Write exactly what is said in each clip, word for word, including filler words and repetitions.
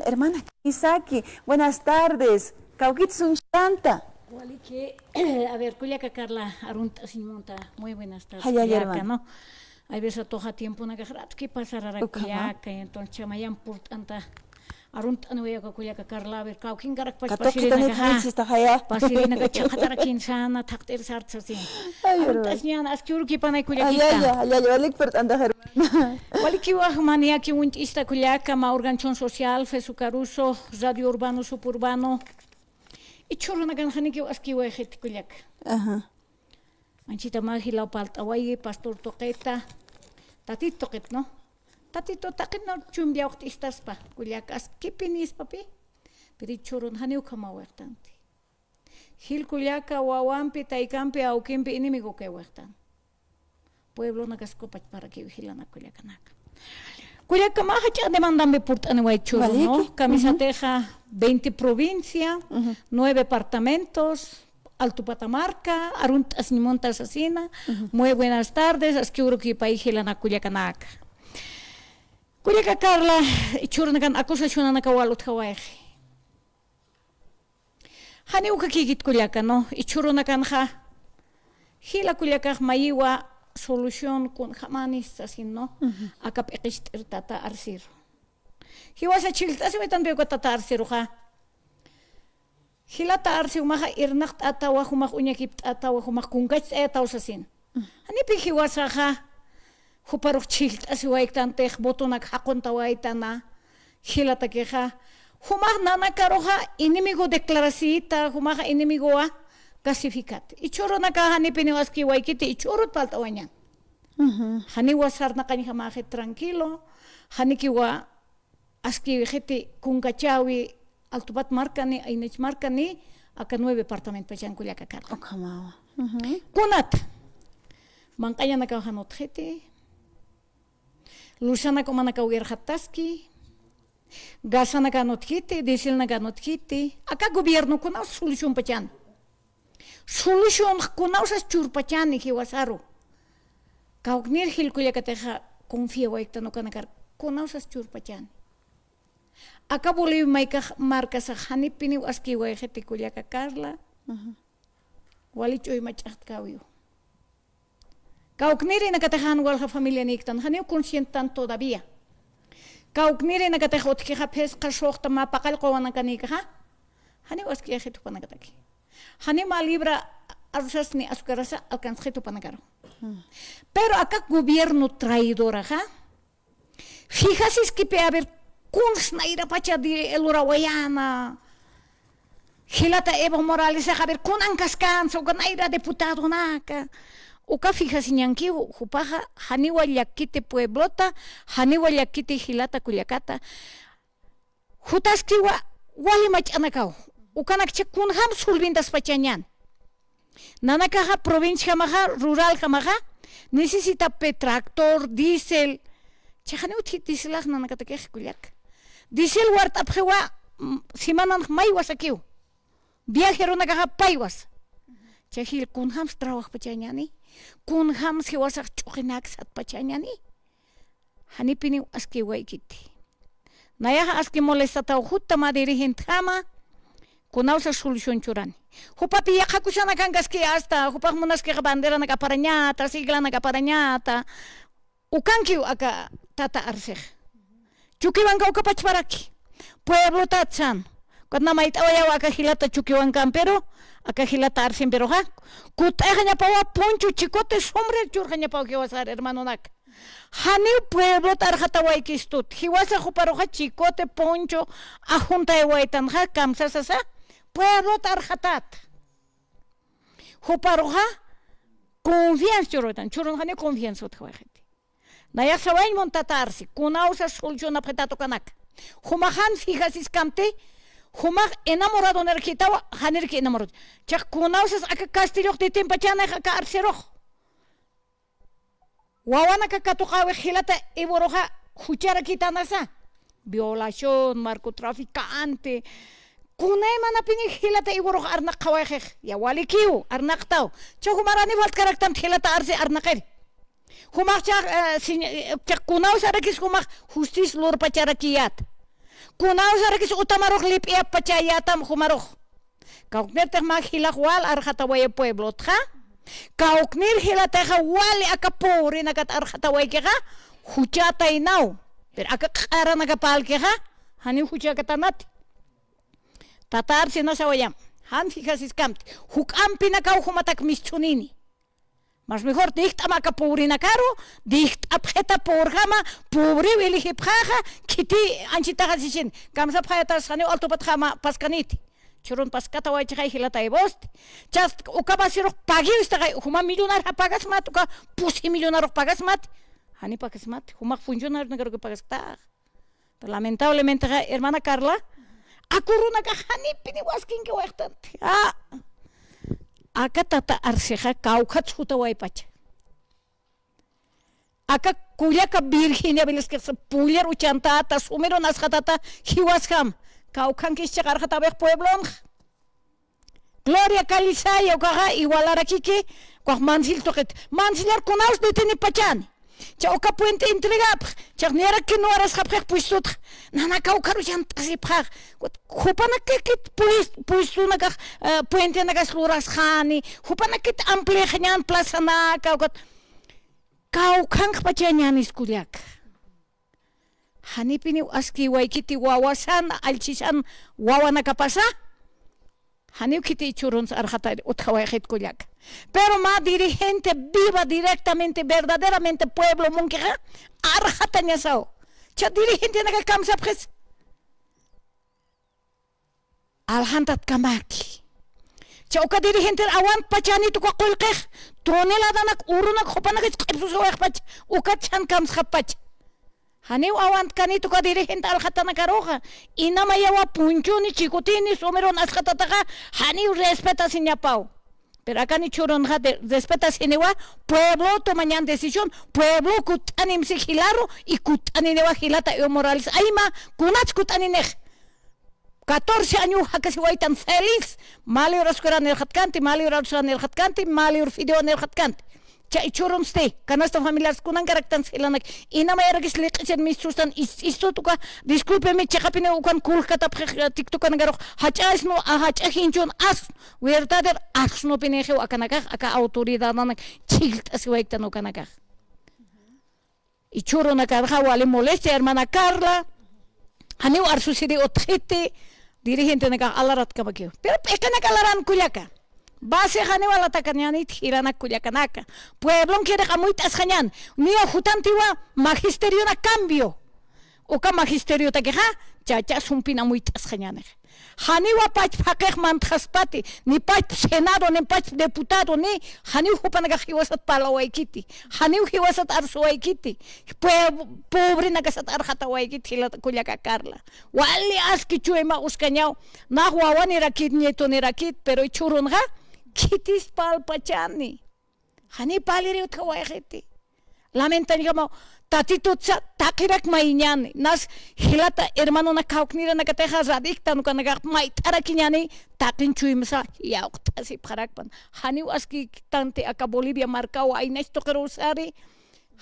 Hermana Kamisaki, buenas tardes. Kawkit sunchanta. Waliki, a ver, kullaka Carla, arunt'asiñ munta. Muy buenas tardes, jallalla, kullaka, hermano, ¿no? Hay veces atoja tiempo naka rato que pasarara, ukhama, kullaka, y entonces chamayan purt'anta. Arunt'aniwayaka kullaka Carla, a ver, kawkinkarak pas katuqitani pasirinakaxa, janichista jaya. Pasirinaka chhaqatarakinsana, thaqt'ir sartsasin. Ay, hermano. Arunt'asiñana, aski urukipanay kullakita. Jallalla, jallalla, walik purt'anta, hermana. Walikiwa, maniyaki uñt'ista kullaka, mä organización social, Fesucaruso, Radio Urbano, Suburbano. Jichhürunakan janikiw askiwayxiti kullaka. Ajá. Anchita mä jilaw palt'awayi, pastor tuqita, tatit tuqit, ¿no? Tatit tuqit, ¿no? Chumbiawxt'istaspa, kullaka askipinispapi, pero jichhürun janiw ukhamawayxtanti. Jil kullaka wawampi, taykampi, awkimpi enemigo kawayxtan. Pueblonakas qupachparakiw jilanak kullakanaka. Kullaka mä jach'a demandampi purt'aniway jichhürun, ¿no? Waliki. Kamisatixa veinte provincia, ujú, nueve departamentos, Alto Pata marka, arunt'asiñ munta sasina, ujú, muy buenas tardes, aski urukipay jilanak kullakanaka. Kullaka Carla, jichhürunakan acusacionanaka wal utjawayxi. Janiw ukakïkit kullaka, ¿no? Jichhürunakanxa, jila kullakax mayiwa solución kunjamanis sasin, ¿no? Ujú. Aka p'iqicht'ir tata arsiru. Jiwasa chhillt'asiwaytanpi uka tata arsiruxa. Jilata arsi jumaxa irnaqt'atawa, jumax uñakipt'atawa, jumax kunkacht'ayataw sasin. Janipi jiwasaxa, juparux chhillt'asiwayktanti, votonak jaquntawaytana, jilatakixa. Jumax nanakaruxa enemigo declarasita, jumaxa enemigowa clasificat. Jichhürunaka janipiniw askiwaykiti, jichhürut palt'awañan. Ujú. Janiwa sarnaqañjamäxit tranquilo, janikiwa askiwixiti kunkachäwi Alto Pata markani, Aynich markani, aka nueve departamentpachan kullaka Carla. Ukhamawa. Ujú. Kunat. Manq'añanakaw jan utjiti. Luzanaka umanakaw irxattaski. Gasanaka jan utjiti, dieselnaka jan utjiti. Aka gobierno kunaw solucionpachan. Solución kunawsas churpachani jiwasaru. Kawknir jil kullakatixa confiawayktan ukanakar kunawsas churpachani. Aka Bolivia maykax markasax janipiniw askiwayxiti kullaka Carla. Ujú. Wali ch'uymach'axtkäwiw. Kawknirinakatix jan walja familianïktan, janiw conscientan todavía. Kawknirinakatix utjkixa phisqa suxta mä paqallqu wawanakanïkaxa, janiw askiyäxit jupanakataki. Janiw mä libra arrozasa ni azucarasa alcanzxit jupanakaru. Hmm. Pero aka gobierno traidoraxa, fijasiskipi, a ver, kuns nayrapacha di lurawayäna. Jilata Evo Moralesax, a ver, kunankaskansa, uka nayra diputadonaka. Uka fijasiñankiw, jupaxa, janiwa llakiti pueblota, janiwa llakiti jilata kullakata. Jutaskiwa wali mach'anakaw. Ukanakcha kunjam solventaspachañan. Nanakaxa provinciajamaxa, ruraljamaxa, necesitapxi tractor, diésel. Chixaniw utji dieselax nanakatakix kullak. Diésel wart'apxiwa, mm, semananx maywasakiw. Viajeronakaxa paywas. Chajil kunjams trabajpachañani. Kunjams jiwasax ch'uqinak satpachañani. Janipiniw askiwaykiti. Nayaxa aski molestataw juta mä dirigentjama, kunawsa solución churani. Jupapi yaqha kusanakankaski hasta, jupax munaskixa banderanak aparañata, siglanak aparañata. Ukankiw aka tata arsix. Chukiwanka ukapachparaki. Pueblotat san. Ukat na mayt'awayaw aka jilata Chukiwankampiru, aka jilata arsimpiruxa. Kut'ayxañapawa poncho, chicote, sombrero churxañapaw jiwasar hermanonak. Janiw pueblot arxatawaykistut. Jiwasa juparuxa chicote, poncho, ajuntay waytanxa, kamsasasa, pueblot arxatat. Juparuxa confianza churwaytan, churun janiw confianza utjawayxiti. Nayax sawañ muntata arsi, kunawsa solucionapxitat ukanaka. Jumax jan fijasiskamti, jumax enamoradonarakitawa, janiraki enamorado. Chax kunawsas aka Castillox detimpachanix aka arsirux. Wawanaka katuqäwix jilata Ivoruxa jucharakitanasa. Violación, narcotraficante. Kunaymanapini jilata Ivorux arnaq qhawayxix. Ya walikiw, arnaqtaw. Cha jumarani faltkaraktam jilata arsi arnaqiri. Jumax cha, eh, siñ-, eh, cha kunawsarakis jumax justicia lurpacharakiyät. Kunawsarakis utamarux lip'iyapachayätam jumarux. Kawknirtix mä jilax wal arxatawaya pueblotxa. Kawknir jilatixa wali aka pobrinakat arxatawaykixa, juchätaynaw. Pero aka q'aranakapalkixa, janiw juchäkatanati. Tatar sinasawayam, jan fijasiskamti, juk'ampinakaw jumatak mischhunini. Mas mejor dijt'am aka pobrenakaru, dijt'apxita porjama, pobrew elegipxaxa, khiti anchitaxa sisin, kamsapxayatas janiw altupatxama paskaniti. Churun paskatawaychixay jilata Evosti. Chast uka basirux pagiw istixay, juma millonarja pagasmat, uka pusi millonarux pagasmat. Jani pagasmat, jumax funcionarionakarux pagasktax. Lamentablemente, ja, hermana Carla, aka urunakax janipiniw askinkiwayxtanti. Ah, aka tata arsixa kawkhat jutawaypacha. Aka kullaka Virginia Velázquez puller uchantata, sumirun asxatata, jiwasjam. Kawkhankis chiqarxatawix pueblonx. Gloria Calizaya ukaxa igualarakiki, ukax Mansilla tuqit. Mansilla kunaws detenipachani. Cha uka puente entregapx, cha niyaraki nuwarasxapxix puestotx. Nanaka ukaru llant'asipxax. Jupanakakit puest-, puestonakax, eh, puentenakax lurasxani. Jupanakit ampliaxañan plazanaka, ukat. Kawkhanxpachañanis kullaka. Janipiniw askiwaykiti wawasan, allchisan wawanakapasa. Janiw khiti churunsa arxata utjawayxit kullaka. Pero mä dirigente viva directamente, verdaderamente pueblo munkixa, arxatañasaw. Cha dirigentenaka kamsapxis. Aljantatkamaki. Cha uka dirigenter awantpachanit uka qullqix, toneladanak, urunak, jupanakis q'ipsusawayxpach, ukat chhan kamsxapach. Janiw awantkanit uka dirigente aljatanakaruxa, inamayawa punchuni, chikutini, sumirun asxatataxa, janiw respetasiñapaw. Pero akani churunxa de-, respetasiniwa, pueblo tomañan decisión, pueblo kutt'animsi jilaru, y kutt'aniniwa jilata Evo Morales. Ayma, kunats kutt'aninix. Catorce año jakasiwaytan feliz. Mä libro askuran irxatkanti, mä libro askuran irxatkanti, mä libro fideo irxatkanti. Chay churunsti, canasta familiar kunankaraktan silanak. Inamayarakis liq'isin mischustan is-, istut uka, discúlpeme, chiqapini ukan kulkatapxix, eh, TikTokankarux, jach'a asno, a jach'a jinchun asno, verdadero asnopinixiw akanakax, aka autoridadanak, chhillt'asiwayktan ukanakax. Ichhurunakarxa wali molestia, hermana Carla. Janiw arsusiri utjiti, dirigentenakax alaratkamakiw. Pero p'iqinak alaran kullaka. Base janiw alatakañanit jiranak kullakanaka. Pueblonkirix amuyt'asxañan. Niya jutantiwa magisterionak cambio. Uka magisteriotakixa, chacha sumpin amuyt'asxañanix. Janiwa pachpa jaqix mantxaspati, ni pachpa senado, ni pachpa diputado, ni janiw jupanakax jiwasat parlawaykiti, janiw jiwasat arsuwaykiti, pue-, pobrenakasat arxatawaykiti, jilata kullaka Carla. Wali aski chuyma uskañaw, nax wawanirakit, nietonirakit, pero ichhurunxa, khitis parlpachani. Jani parliri utjawayxiti. Lamentañjamaw, tatitutsa taqirak mayiñani. Nas jilata hermanonak kawkniranakatixa radictan ukanakax mayt'arakiñani, taqin chuymsa yawqt'asipxarakpan. Janiw askiktanti aka Bolivia markaw aynach tuqirusari.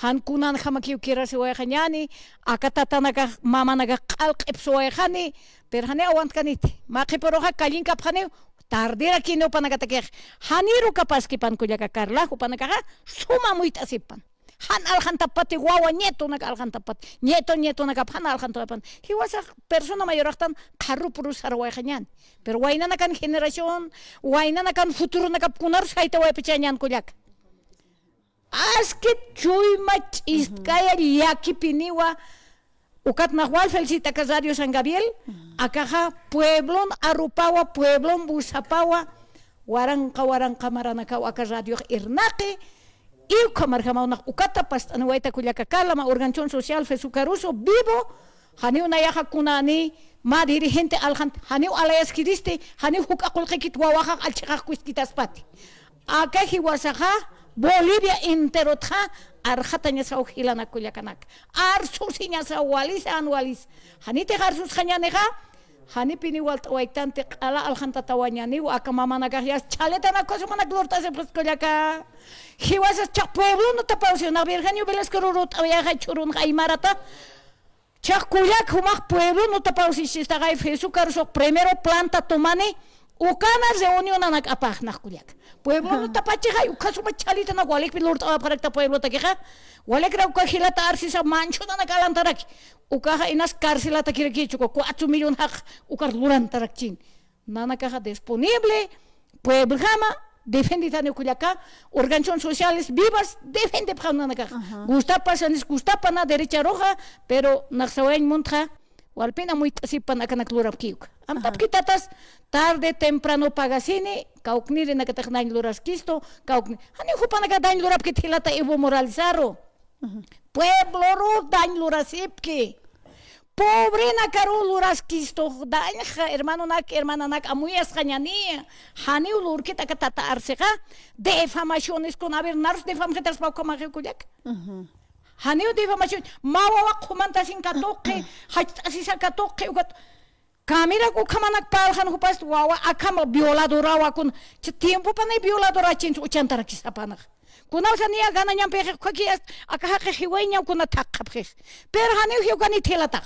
Jan kunanjamakiw kirasiwayxañani, aka tatanakax mamanakax q'al q'ipsuwayxani, pero jani awantkaniti. Mä qhipuruxa callinkapxaniw, tarderakini jupanakatakix. Janiru kapaskipan kullaka Carla, jupanakaxa suma amuyt'asipan. Jan aljantapati wawa nietonak aljantapati. Nieto nietonakap jan aljantapati. Jiwasax persona mayoraxtan qharrupuru sarwayxañan. Pero waynanakan generación, waynanakan futuronakap kunar saytawaypachañan kullaka. Askit chuyma ch'istkaya llakipiniwa, ukat nax wal felicita aka Radio San Gabriel, akaxa pueblon arupawa, pueblon busapawa, waranqa, waranqa maranakaw aka radiox irnaqi, y ukhamarjamaw nax ukata past'aniwayta kullaka Carla, mä organización social Fesucaruso, vivo, janiw nayaxa kunani, mä dirigente aljant, janiw alayaskiristi, janiw juk'a qullqikit wawaxax allchhixax kuskitaspati. Aka jiwasaxa, Bolivia enterotxa, arxatañasaw jilanak kullakanaka. Arsusiñasaw walisa, jan walisa. Janitix arsusxañänixa, janipiniw walt'awayktanti q'ala aljantatawañäniw, aka mamanakax yast chhaletanak ukasumanak lurt'asipxis kullaka. Jiwasas chhax pueblonatapawsiw, nax Virgenio Velasco rurut'awayaxa chhurunxa aymarata. Chaq kullak jumaq pueblo nutapaw sisistaqay, Jesucarrosoq primero planta tumani, ukana reunion anak apaxnaq kullak. Pueblo nutapachixay, uka suma ch'alitanak walikpi lurt'awapxarakta pueblotakixa, walikra uka jilata arsisa manchunanak alantaraki, ukaxa inas carcelata kirakichu, uka cuatro millón jaq ukar lurantarakchin. Nanakaxa disponible, pueblojama, defenditani kullaka, organizaciones sociales vivas, defendipxam nanakaxa. Ajá. Gustapa, sanis gustapa, na derecharuxa, pero naxsawañ muntxa, walpina muyt'asipan akanak lurapkiwka. Ajá. Amtapkitatas, tarde temprano pagasini, kawknirinakatax dañ luraskistu, kawkni-, janiw jupanaka dañ lurapkit jilata Evo Moralesaru. Ajá. Puebloru dañ lurasipki. Pobrenakaru luraskistu dañxa, hermanonak, hermananak, amuyasxañaniya. Janiw lurkit aka tata arsixa, difamaciones kun, a ver, narus difamxitarspa ukhamaxiw kullak. Ujú. Janiw difamación, mä wawa qhumantasin katuqi, jacht'asisa katuqi, ukat, kamirak ukhamanak parlxan jupast wawa akhama violadora wakun, cha tiempopanay violadora chins uchantarakisapanax. Kunawsa niya ganañampixix ukhakiyast, aka jaqix jiwayañaw kuna thaqxapxix. Pero janiw jiwkanit jilatax.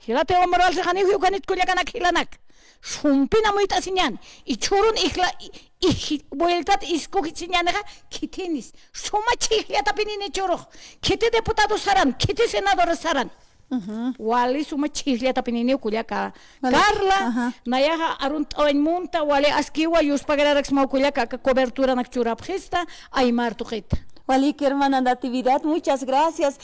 Jilata Evo Morales, janiw jiwkanit kullakanak jilanak. Sumpina muyt'asiñan. Ichhurun ijla, i-, ij-, vueltat iskujisiñanixa khithinis. Suma chhijllatapinini churux. Khithi diputado saran, khithi senador saran. Ujú. Wali suma chhijllatapininiw kullaka. Wali. Carla, ajá, nayaxa arunt'awañ munta, wali askiwa, yuspagararak smaw kullaka, aka coberturanak churapxista, aymar tuqita. Walik, hermana Natividad, muchas gracias.